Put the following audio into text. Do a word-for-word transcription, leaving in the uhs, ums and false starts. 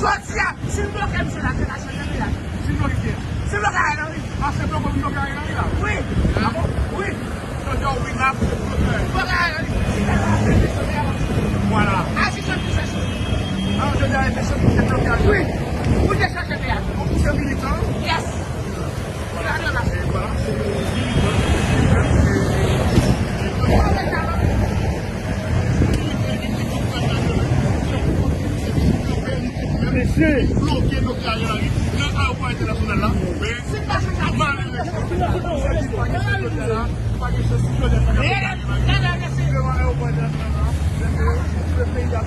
Jodi a, si m bloke misye la, se la chanje peyi la. Si m bloke kiyès? Si m bloke Ariel Henry. Ah, se bloke, m bloke Ariel Henry la? Wi. Ah bon? Wi. Jodi a, ou vin la pou se bloke Ariel Henry. Bloke Ariel Henry. Si la, la, se bloke Ariel Henry. Vwala. Aji jan ki chèche. Ah, jodi a, e te chèche, se bloke Ariel Henry. Wi. Ou te chèche peyi la. Ou se militan? Yes. Mesye. Bloke doktè Ariel Henry nan ayewopò entènasyonal la. Men, malerezman, pa gen chans, jodi a, pa gen chans, jodi a, pa gen chans, devan ayewopò entènasyonal la. Mesye, le peyi a